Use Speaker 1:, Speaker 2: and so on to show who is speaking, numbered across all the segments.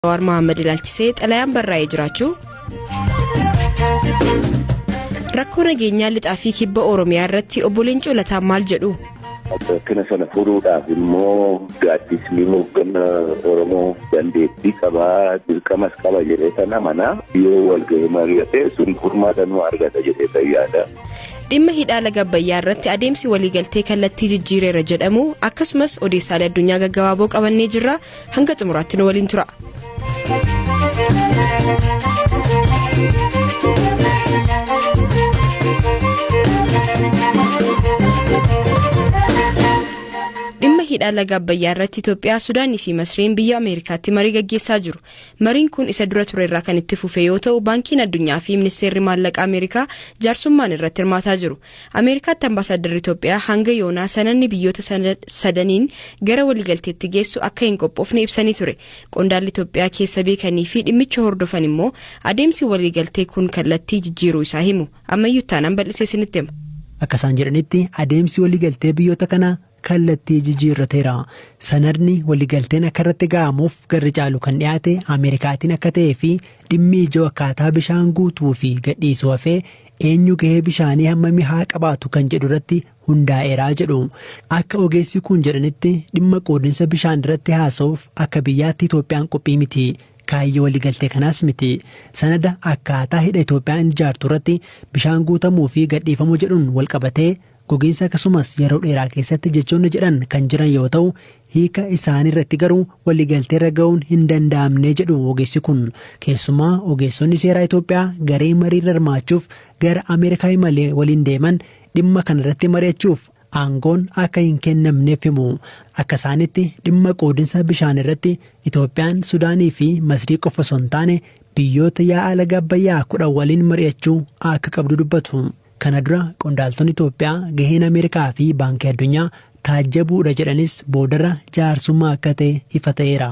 Speaker 1: Jawaar Mohaammed ilaalchisee xalayaan barraa'ee jiraachuu. Rakkoo nageenyaa lixaa fi kibba Oromiyaa irratti obbo Leencoo Lataa maal jedhu?
Speaker 2: Rakkina sana furuudhaaf immoo gaaddisni hoogganaa Oromoo dandeettii qabaa dirqamas qaba jedhee san amanaa yoo walgahee mari'ate sun furmaata nu argata jedhee san yaada.
Speaker 1: Dhimma hidhaa laga Abbayyaa irratti adeemsi waliigaltee kallattii jijjiireera jedhamu akkasumas odeessaalee addunyaa gaggabaaboo qabannee jirra hanga xumuraatti nu waliin tura. Dhimma hidhaa laga Abbayyaa irratti Itoophiyaa, Sudaanii fi Masriin biyya Ameerikaatti marii gaggeessaa jiru. Mariin kun isa dura ture irraa kan itti fufe yoo ta'u, Baankiin Addunyaa fi Ministeerri Maallaqaa Ameerikaa jaarsummaan irratti hirmaataa jiru. Ameerikaatti Ambaasaaddarri Itoophiyaa hanga yoonaa sanadni biyyoota sadaniin gara waliigalteetti geessu akka hin qophoofne ibsanii ture. Qondaalli Itoophiyaa keessa beekanii fi dhimmicha hordofan immoo adeemsi waliigaltee kun kallattii jijjiiruu isaa himu. Ammayyuu Ittaanaan bal'isee isinitti hima.
Speaker 3: Akka isaan jedhanitti adeemsi waliigaltee biyyoota kanaa kallattii jijiirrateera. Sanadni waliigalteen akka irratti ga'amuuf garri caalu kan dhiyaate Ameerikaatiin akka ta'ee fi dhimmi ijoo akkaataa bishaan guutuu fi gadhiisuu hafee eenyu gahee bishaanii hammamii haa qabaatu kan jedhu irratti hundaa'eera jedhu. Akka ogeessi kun jedhanitti dhimma qoodinsa bishaan irratti haasa'uuf akka biyyaatti Itoophiyaan qophii miti. Kaayyoo waliigaltee kanaas miti. Sanada akkaataa hidha Itoophiyaan ijaartu irratti bishaan guutamuu fi gadhiifamuu jedhuun walqabatee gogiinsa akkasumas yeroo dheeraa keessatti jechoonni jedhan kan jiran yoo ta'u, hiika isaaniirratti garuu waliigalteerra ga'uun hin danda'amne jedhu ogeessi kun. Keessumaa ogeessonni seeraa Itoophiyaa garee mariirra hirmaachuuf gara Ameerikaa imalee waliin deeman dhimma kanarratti mari'achuuf aangoon akka hin kennamneef himu. Akka isaanitti dhimma qoodinsa bishaaniirratti Itoophiyaan Sudaanii fi Masrii qofa osoo hin taane biyyoota yaa'a laga Abbayyaa 10 waliin mari'achuu akka qabdu dubbatu. Kana dura qondaaltonni Itoophiyaa gaheen Ameerikaa fi Baankii Addunyaa taajjabuudha jedhanis boodarra jaarsummaa akka ta'e ifa ta'eera.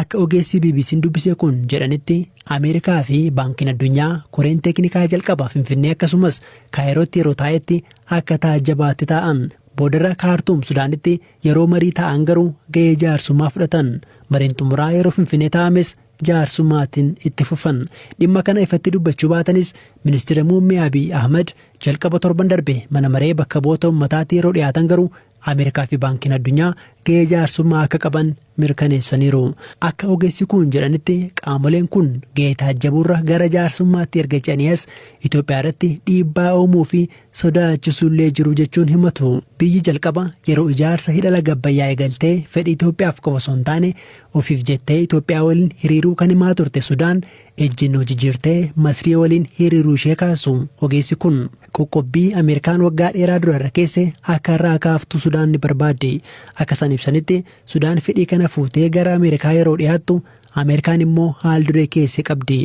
Speaker 3: Akka ogeessi BBC'n dubbise kun jedhanitti Ameerikaa fi Baankiin Addunyaa koreen teeknikaa jalqaba Finfinnee akkasumas Kaayirootti yeroo taa'etti akka taajjabaatti taa'an. Boodarra Kaartuum Sudaanitti yeroo marii taa'an garuu gahee jaarsummaa fudhatan. Mariin xumuraa yeroo Finfinnee taa'ames jaarsummaatiin itti fufan. Dhimma kana ifatti dubbachuu baatanis Ministira Muummee Abiy Ahmad jalqaba torban darbe mana maree bakka bu'oota ummataatti yeroo dhiyaatan garuu Ameerikaa fi Baankiin Addunyaa gahee jaarsummaa akka qaban mirkaneessaniiru. Akka ogeessi kun jedhanitti qaamoleen kun gahee taajjabuurra gara jaarsummaatti erga ce'anii as Itoophiyaa irratti dhiibbaa uumuu fi sodaachisuullee jiru jechuun himatu. Biyyi jalqaba yeroo ijaarsa hidha laga Abbayyaa eegaltee fedhii Itoophiyaaf qofa osoo hin taane ofiif jettee Itoophiyaa waliin hiriiruu kan himaa turte Sudaan ejjennoo jijjiirtee Masrii waliin hiriiruu ishee kaasu. Ogeessi kun qoqqobbii Ameerikaan waggaa dheeraa dura irra keesse akka irraa kaaftu Sudaan ni barbaaddi. Akka isaan ibsanitti Sudaan fedhii kana fuutee gara Ameerikaa yeroo dhiyaattu Ameerikaan immoo haal duree keesse qabdi.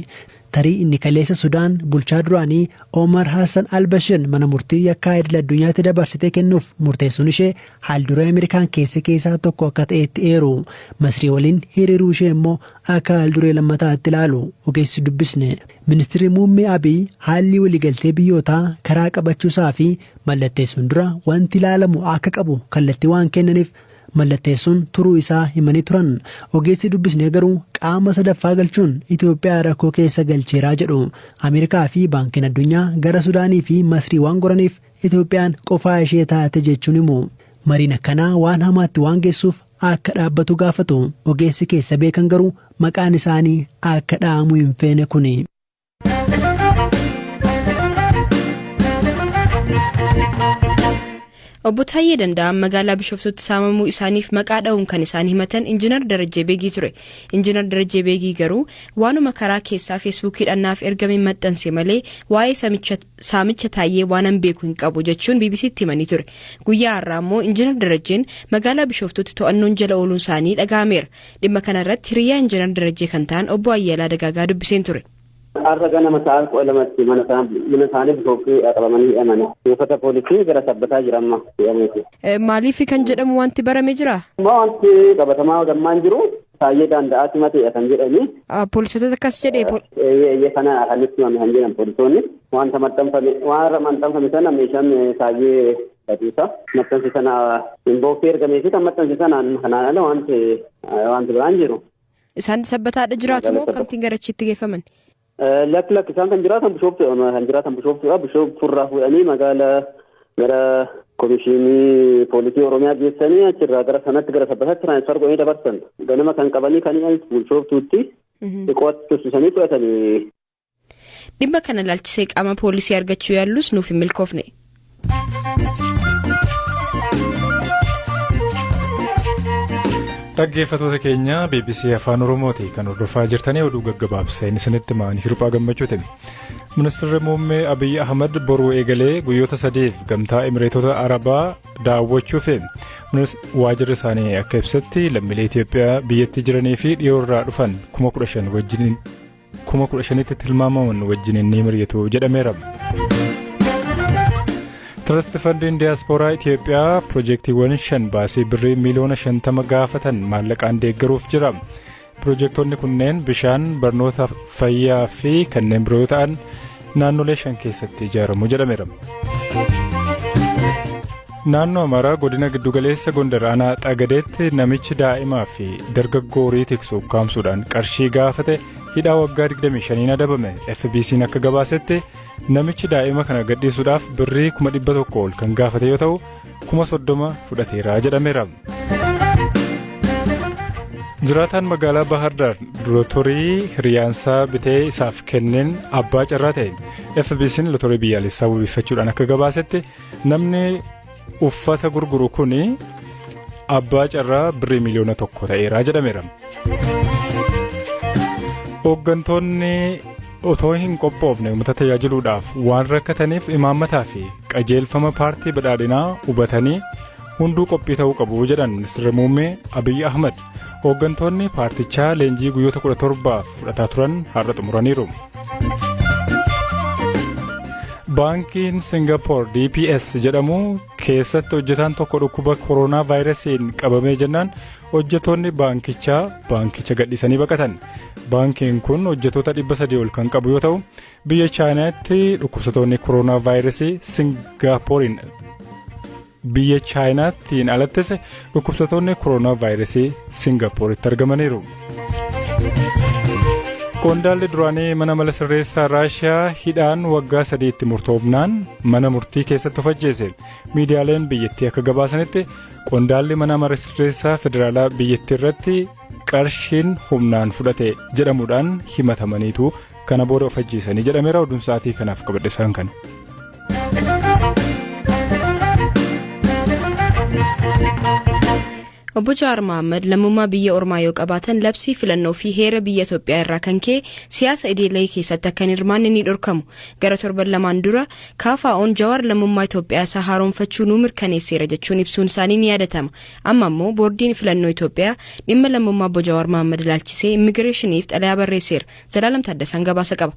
Speaker 3: Tarii inni kaleessa Sudaan bulchaa duraanii Omar Hassan al-Bashir mana murtii yakkaa idil addunyaatti dabarsitee kennuuf murteessuun ishee haal duree Ameerikaan keesse keessaa tokko akka ta'etti eeru. Masrii waliin hiriiruu ishee immoo akka haal duree lammataatti ilaalu ogeessi dubbisne. Ministirri Muummee Abiy haalli waliigaltee biyyootaa karaa qabachuusaa fi mallatteessuun dura wanti ilaalamu akka qabu kallattii waan kennaniif mallatteessuun turuu isaa himanii turan. Ogeessi dubbisne garuu qaama sadaffaa galchuun Itoophiyaa rakkoo keessa galcheeraa jedhu. Ameerikaa fi Baankiin Addunyaa gara Sudaanii fi Masrii waan goraniif Itoophiyaan qofaa ishee taate jechuun himu. Mariin akkanaa waan hamaatti waan geessuuf akka dhaabbatu gaafatu. Ogeessi keessa beekan garuu maqaan isaanii akka dha'amu hin feene kuni.
Speaker 1: Obbo Taayyee Danda'aan magaalaa Bishooftuutti saamamuu isaaniif maqaa dha'uun kan isaan himatan Injinar Darajjee Beegii ture. Injinar Darajjee Beegii garuu waanuma karaa keessaa feesbuukiidhaan naaf ergame maxxanse malee waa'ee saamicha Taayyee waanan beeku hin qabu jechuun BBCtti himanii ture. Guyyaa har'aa immoo Injinar Darajjeen magaalaa Bishooftuutti to'annoon jala ooluun isaanii dhaga'ameera. Dhimma kana irratti hiriyaa Injinar Darajjee kan ta'an obbo Ayyalaa Dagaagaa dubbiseen ture.
Speaker 4: Har'a ganama sa'a 12tti mana isaanii Bishooftuu qabamanii hidhamani. Buufata poolisii gara Sabbataa jira amma hidhameeti.
Speaker 1: Maaliif kan jedhamu wanti barame jiraa?
Speaker 4: Amma wanti qabatamaa gammaa hin jiru. Taayyee Danda'aatti mateedha kan jedhani.
Speaker 1: Poolisootatu akkas jedhee?
Speaker 4: Eeyyee eeyyee kana kan nutti himame kan jedhan poolisoonni. Wanta maxxanfame waan irra maxxanfame sana meeshaan Taayyee Badiisa maxxanse sana inboxii ergamee fi kan maxxanse sanaan kanaan ala wanti wanti biraan jiru.
Speaker 1: Isaan Sabbataadha jiraatu moo akkamittiin gara achitti geeffaman?
Speaker 4: Lakki, lakki, isaan kan jiraatan Bishooftuudha. Kan jiraatan Bishooftuudha. Bishooftuurraa fuudhanii magaalaa gara Komishinii Poolisii Oromiyaa geessanii, achirraa gara sanatti, gara Sabbataatti transfer godhanii dabarsan. Ganama kan qabanii kan Bishooftuutti xiqqootti tursiisanii fudhatanii.
Speaker 1: Dhimma kana ilaalchisee qaama poolisii argachuu yaallus nuuf hin milkoofne.
Speaker 5: Dhaggeeffattoota keenya, BBC Afaan Oromooti kan hordofaa jirtanii. Oduu gaggabaabseen isinitti ma'an Hirphaa Gammachuuti. Ministeerri Muummee Abiyyi Ahmad boruu eegalee guyyoota 3f Gamtaa Emireetota Arabaa daawwachuuf. Waajirri isaanii akka ibsetti, lammiilee Itoophiyaa biyyattii jiranii fi dhiyoorraa dhufan 15,000 wajjin, 15,000tti tilmaamaman wajjin ni mari'atu jedhameera. Trust Fundiin Diyaaspooraa Itoophiyaa piroojeektiiwwan shan baasii birrii 50 miiliyoona gaafatan maallaqaan deeggaruuf jira. Piroojeektonni kunneen bishaan, barnoota, fayyaa fi kanneen biroo yoo ta'an, naannolee shan keessatti ijaaramu jedhameera. Naannoo Amaaraa, godina giddugaleessa Gondar, aanaa Xagadeetti namichi daa'imaa fi dargaggoo horii tiksu ukkaamsuudhaan qarshii gaafate hidhaa waggaa 25 adabame. FBC'n akka gabaasetti, namichi daa'ima kana gadhiisuudhaaf birrii 100,000 ol kan gaafate yoo ta'u, 30,000 fudhateera jedhameera. Jiraataan magaalaa Bahar Daar lotorii hiriyaansaa bitee isaaf kenneen abbaa carraa ta'e. FBC'n lotorii biyyaalessaa wabeeffachuudhaan akka gabaasetti, namni uffata gurguru kun abbaa carraa birrii 1 miiliyoona ta'eera jedhameera. Hooggantoonni otoo hin qophoofne uummata tajaajiluudhaaf waan rakkataniif, imaammataa fi qajeelfama Paartii Badhaadhinaa hubatanii hunduu qophii ta'uu qabu jedhan Ministeerri Muummee Abiyyi Ahmad. Hooggantoonni paartichaa leenjii guyyoota 17f fudhataa turan har'a xumuraniiru. Baankiin Singapoor DBS jedhamu keessatti hojjetaan tokko dhukkuba koronaa vaayirasiin qabamee jennaan, hojjetoonni baankichaa baankicha gadhiisanii baqatan. Baankiin kun hojjetoota 300 ol kan qabu yoo ta'u, biyya Chaayinaatti dhukkubsatoonni koronaa vaayirasii Singaappooriin biyya Chaayinaattiin alattis dhukkubsatoonni koronaa vaayirasii Singaappooritti argamaniiru. Qondaalli duraanii mana mala sirreessaa Raashiyaa hidhaan waggaa 3tti murtoofnaan mana murtii keessatti of ajjeese. Miidiyaaleen biyyattii akka gabaasanitti, qondaalli mana mala sirreessaa federaalaa biyyattii irratti qarshiin humnaan fudhate jedhamuudhaan himatamaniitu kana booda of ajjeesanii jedhameera. Oduun sa'aatii kanaaf qabadhe isaan kana.
Speaker 1: Obbo Jawaar Mohaammed lammummaa biyya ormaa yoo qabaatan, labsii filannoo fi heera biyya Itoophiyaa irraa kan ka'e siyaasa idilee keessatti akka hin hirmaanne ni dhorkamu. Gara torban 2n dura KFO'n Jawaar lammummaa Itoophiyaa isaa haaromfachuu nuu mirkaneesseera jechuun ibsuun isaanii ni yaadatama. Amma immoo boordiin filannoo Itoophiyaa dhimma lammummaa obbo Jawaar Mohaammed ilaalchisee immigireeshiniif xalayaa barreesseera. Zalaalam Taaddasaan gabaasa qaba.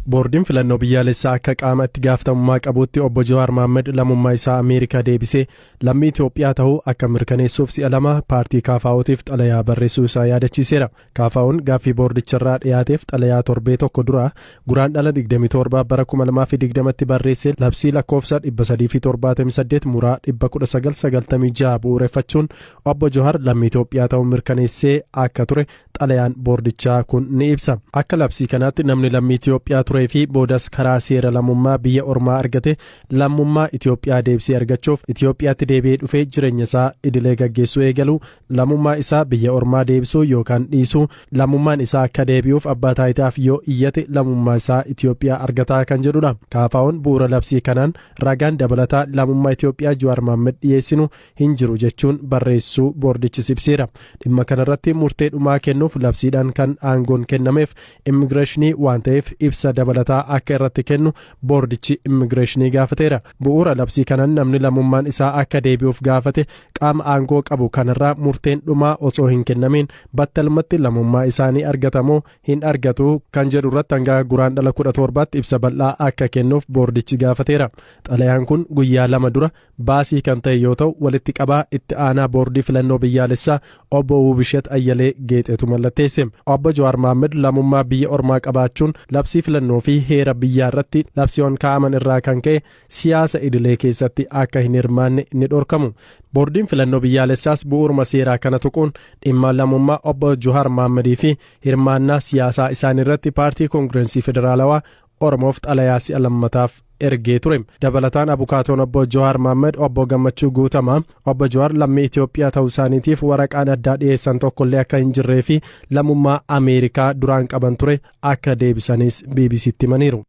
Speaker 6: Boordiin filannoo biyyaalessaa akka qaama itti gaafatamummaa qabuutti obbo Jawaar Mohaammed lammummaa isaa Ameerikaa deebisee lammii Itoophiyaa ta'uu akka mirkaneessuuf si'a lama paartii KFO'tiif xalayaa barreessuu isaa yaadachiiseera. KFO'n gaaffii boordicharraa dhiyaateef xalayaa torbee tokko dura Guraandhala 27 bara 2020tti barreessee, labsii lakkoofsa 378 muraa 1996 bu'uureffachuun obbo Jawaar lammii Itoophiyaa ta'uu mirkaneessee akka ture xalayaan boordichaa kun ni ibsa. Akka labsii kanaatti, namni lammii Itoophiyaa turee fi boodas karaa seera lammummaa biyya ormaa argate lammummaa Itoophiyaa deebisee argachuuf Itoophiyaatti deebi'ee dhufee jireenya isaa idilee gaggeessuu eegalu, lammummaa isaa biyya ormaa deebisuu yookaan dhiisuu, lammummaan isaa akka deebi'uuf abbaa taayitaaf yoo iyyate lammummaa isaa Itoophiyaa argataa kan jedhudha. KFO'n bu'uura labsii kanaan ragaan dabalataa lammummaa Itoophiyaa Jawaar Mohaammed dhiyeessinu hin jiru jechuun barreessuu boordichi ibseera. Dhimma kanarratti murtee dhumaa kennuuf labsiidhaan kan aangoon kennameef immigireeshinii waan ta'eef, ibsa dabalataa akka irratti kennu boordichi immigireeshinii gaafateera. Bu'uura labsii kanaan namni lammummaan isaa akka deebi'uuf gaafate qaama aangoo qabu kanarraa murteen dhumaa osoo hin kennamin battalumatti lammummaa isaanii argatamoo hin argatu kan jedhu irratti hanga Guraandhala 17tti ibsa bal'aa akka kennuuf boordichi gaafateera. Xalayaan kun guyyaa 2 dura baasii kan ta'e yoo ta'u, walitti qabaa itti aanaa boordii filannoo biyyaalessaa obbo Wubishet Ayyalee Geexeetu mallatteesse. Obbo Jawaar Mohaammed lammummaa biyya ormaa qabaachuun labsii filannoo filannoo fi heera biyyaa irratti labsiiwwan kaa'aman irraa kan ka'e siyaasa idilee keessatti akka hin hirmaanne ni dhorkamu. Boordiin filannoo biyyaalessaas bu'uuruma seeraa kana tuquun dhimma lammummaa obbo Jawaar Mohammadii fi hirmaannaa siyaasaa isaan irratti Paartii Koongirensii Federaalawaa Oromoof xalayaa si'a lammataaf ergee ture. Dabalataan abukaatoon obbo Jawaar Mohammad, obbo Gammachuu Guutamaa, obbo Jawaar lammii Itoophiyaa ta'uu isaaniitiif waraqaan addaa dhiyeessan tokkollee akka hin jirree fi lammummaa Ameerikaa duraan qaban ture akka deebisanis BBCtti himaniiru.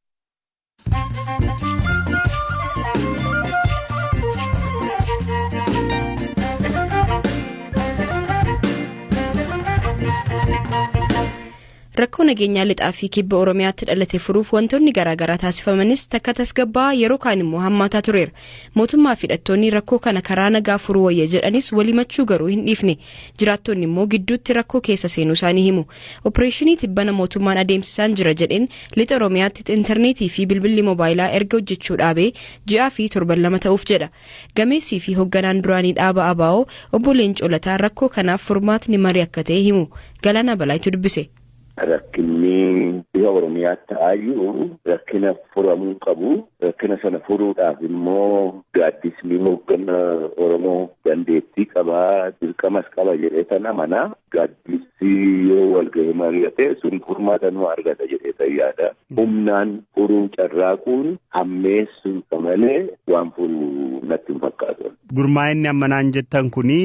Speaker 1: Rakkoo nageenyaa lixaa fi kibba Oromiyaatti dhalate furuuf wantoonni garaagaraa taasifamanis takka tasgabbaa, yeroo kaan immoo hammaataa tureera. Mootummaa fi hidhattoonni rakkoo kana karaa nagaa furuu wayya jedhanis walimachuu garuu hin dhiifne. Jiraattonni immoo gidduutti rakkoo keessa seenuu isaanii himu. Opereeshinii tibbana mootummaan adeemsisaan jira jedheen lixa Oromiyaatti intarneetii fi bilbilli moobaayilaa erga hojjechuu dhaabee ji'aa fi torban 2 ta'uuf jedha. Gameessii fi hogganaan duraanii dhaaba ABO obbo Leencoo Lataa rakkoo kanaaf furmaatni marii akka ta'e himu. Galaanaa Balaayitu dubbise.
Speaker 2: Rakkinni dhiha Oromiyaatti ta'aa jiru rakkina furamuu qabu. Rakkina sana furuudhaaf immoo gaaddisni hooggana Oromoo dandeettii qabaa, dirqamas qaba jedhee tan amana. Gaaddisni yoo walgahee mari'ate sun furmaata nu argata jedhee tan yaada. Humnaan furuu carraaquun hammeessuudha malee waan furu natti hin fakkaatu.
Speaker 7: Gurmaa'inni amma naan jettan kuni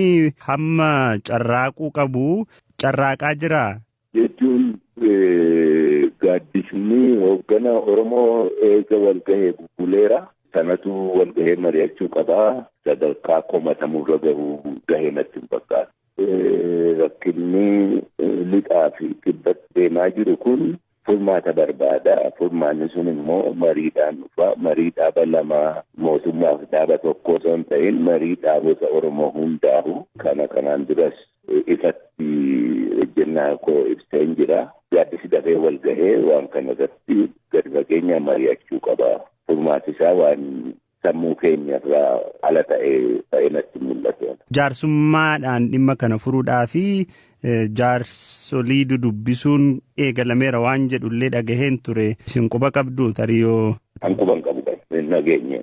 Speaker 7: hamma carraaquu qabu carraaqaa jiraa?
Speaker 2: Jechuun gaaddisni hooggana Oromoo eega walgahee bubbuleera. Sanatu walgahee mari'achuu qabaa. Sadarkaa komatamurra gahu gahee natti hin fakkaatu. Rakkinni lixaa fi kibbatti deemaa jiru kun furmaata barbaada. Furmaanni sun immoo mariidhaan dhufa. Marii dhaaba lamaa, mootummaa fi dhaaba tokko osoo hin ta'in, marii dhaabota Oromoo hundaahu. Kana kanaan duras ifatti ejjennaa koo ibseen jira. Gaaddisi dafee wal gahee waan kana irratti gadi fageenyaan mari'achuu qaba. Furmaati isaa waan sammuu keenya irraa ala ta'e natti mul'atu.
Speaker 7: Jaarsummaadhaan dhimma kana furuudhaa fi jaarsolii dudubbisuun eegalameera waan jedhullee dhagaheen ture. Isin quba qabdu tarii yoo?
Speaker 2: An quba hin qabu, kan nageenye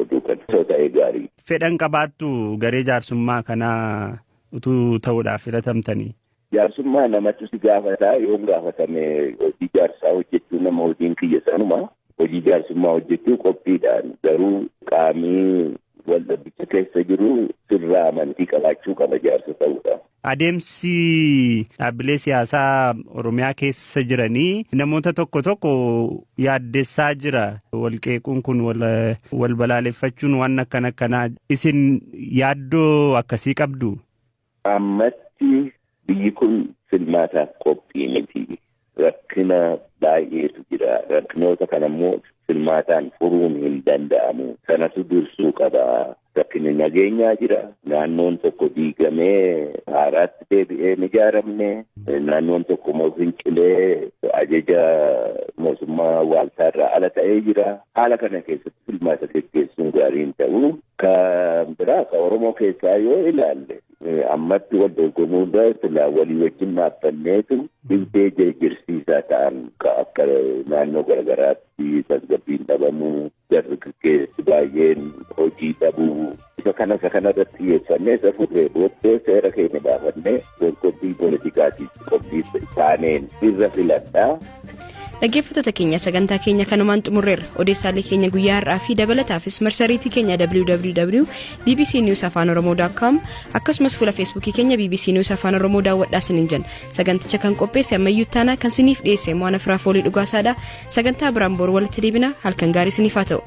Speaker 2: oduu kana. Osoo ta'ee gaarii.
Speaker 7: Fedhan qabaattu garee jaarsummaa kanaa utuu ta'uudhaaf filatamtanii?
Speaker 2: Jaarsummaa namatu si gaafataa. Yoon gaafatame hojii jaarsaa hojjechuu, nama hojiin kiyya sanuma, hojii jaarsummaa hojjechuu qophiidhaan, garuu qaamii wal dhabbicha keessa jiru sirraa amantii qabaachuu qaba jaarsa ta'uudha.
Speaker 7: Adeemsi dhaabbilee siyaasaa Oromiyaa keessa jiranii namoota tokko tokko yaaddessaa jira. Wal qeequun kun, wal balaaleffachuun, waan akkana akkanaa, isin yaaddoo akkasii qabdu?
Speaker 2: Ammatti biyyi kun filmaataaf qophii miti. Rakkina baay'eetu jira. Rakkinoota kana immoo filmaataan furuun hin danda'amu. Sanatu dursuu qaba. Rakkinni nageenyaa jira. Naannoon tokko diigamee haaraatti deebi'ee hin ijaaramne. Naannoon tokko immoo fincilee ajaja mootummaa waaltaarraa ala ta'ee jira. Haala kana keessatti filmaata geggeessuun gaarii hin ta'u. Kan biraa ka Oromoo keessaa yoo ilaalle, ammatti wal dorgomuu irra silaa walii wajjin dhaabbanneetu dhibdee jijjiirsiisaa ta'an akka naannoo garagaraatti tasgabbiin dhabamuu, dargaggeessi baay'een hojii dhabuu, isa kana irratti xiyyeeffannee isa furree booddee seera keenya baafannee dorgommii poolitikaatiif qophii taaneen irra filadhaa.
Speaker 1: Dhaggeeffattoota keenya, sagantaa keenya kanumaan xumurreerra. Odeessaalee keenya guyyaa har'aa fi dabalataafis marsariitii keenya www.bbcnewsafaanoromoo.com akkasumas fuula Feesbuukii keenya BBC News Afaan Oromoo daawwadhaa isiniin jenna. Saganticha kan qopheesse Ammayyuu Taanaa, kan siniif dhiyeesse immoo Ana Firaafoolii Dhugaasaadha. Sagantaa biraan boru walitti deebina. Halkan gaarii isiniif haa ta'u.